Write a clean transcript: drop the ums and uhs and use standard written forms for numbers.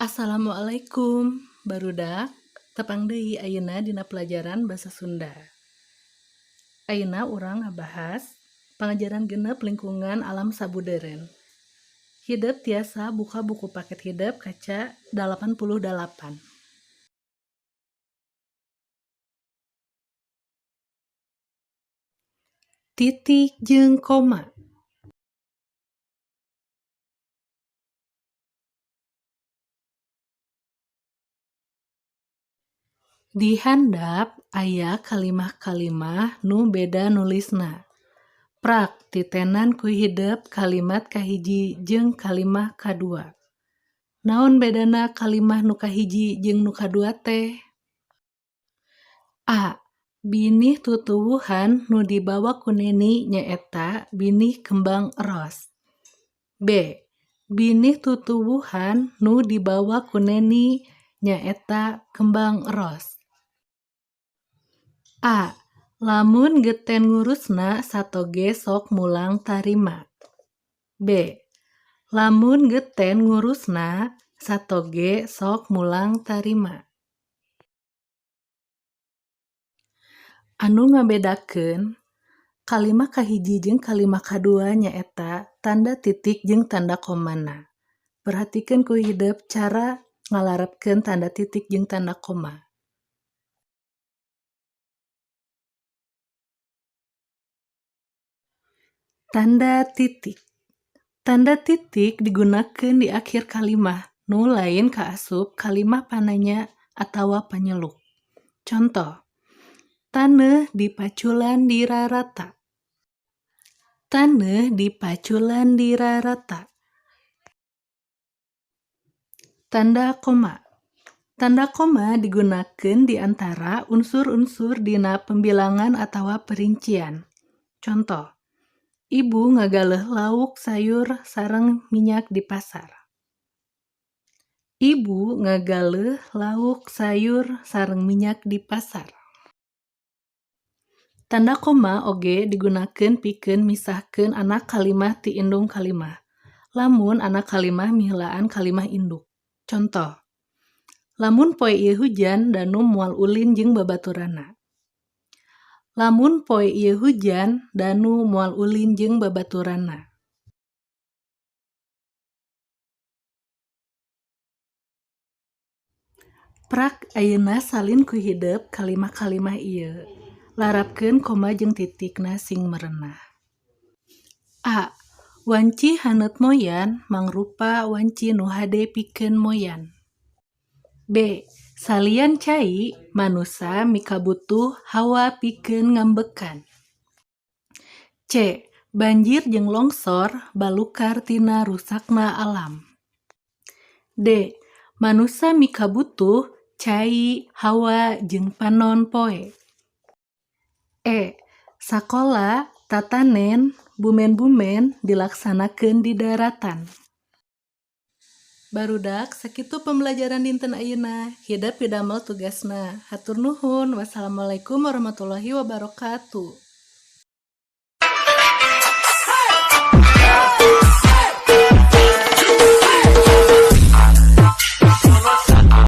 Assalamualaikum barudak, tepang deui ayeuna dina pelajaran basa Sunda. Ayeuna urang ngabahas pangajaran 6 lingkungan alam sabudeureun. Hidep tiasa buka buku paket hidep kaca 88. Titik jeung koma. Di handap aya kalimah-kalimah nu beda nulisna. Prak titenan ku hidep kalimat kahiji jeung kalimah kadua. Naon bedana kalimah nu kahiji jeung nu kadua teh? A. Binih tutuwuhan nu dibawa ku Neni nyaeta binih kembang ros. B. Binih tutuwuhan nu dibawa ku Neni nyaeta kembang ros. A. Lamun geten ngurusna satoge sok mulang tarima. B. Lamun geten ngurusna satoge sok mulang tarima. Anu ngabedakeun kalimah kahiji jeung kalimah kadua nyaeta tanda titik jeung tanda komana. Perhatikeun ku hidep cara ngalarepkeun tanda titik jeung tanda koma. Tanda titik. Tanda titik digunakeun di akhir kalimah nu lain kaasup kalimah pananya atawa panyeluk. Contoh, taneuh dipaculan dirarata. Taneuh dipaculan dirarata. Tanda koma. Tanda koma digunakeun di antara unsur-unsur dina pembilangan atawa perincian. Contoh, ibu ngagaleuh lauk sayur sareng minyak di pasar. Ibu ngagaleuh lauk sayur sareng minyak di pasar. Tanda koma oge digunakeun pikeun misahkeun anak kalimah ti indung kalimah. Lamun anak kalimah miheulaan kalimah induk. Contoh, lamun poe ieu hujan Danu moal ulin jeung babaturanna. Lamun poe ieu hujan Danu moal ulin jeung babaturanna. Prak ayeuna salin ku hidep kalimah-kalimah ieu. Larapkeun koma jeung titikna sing merenah. A. Wanci haneut moyan mangrupa wanci nu hade pikeun moyan. B. Salian cai, manusa mikabutuh hawa pikeun ngambekan. C. Banjir jeung longsor balukar tina rusakna alam. D. Manusa mikabutuh cai, hawa jeung panon poe. E. Sakola, tatanen, bumen-bumen dilaksanakeun di daratan. Barudak, sakitu pembelajaran dinten ayeuna. Hidep pidamel tugasna. Hatur nuhun. Wassalamualaikum warahmatullahi wabarakatuh.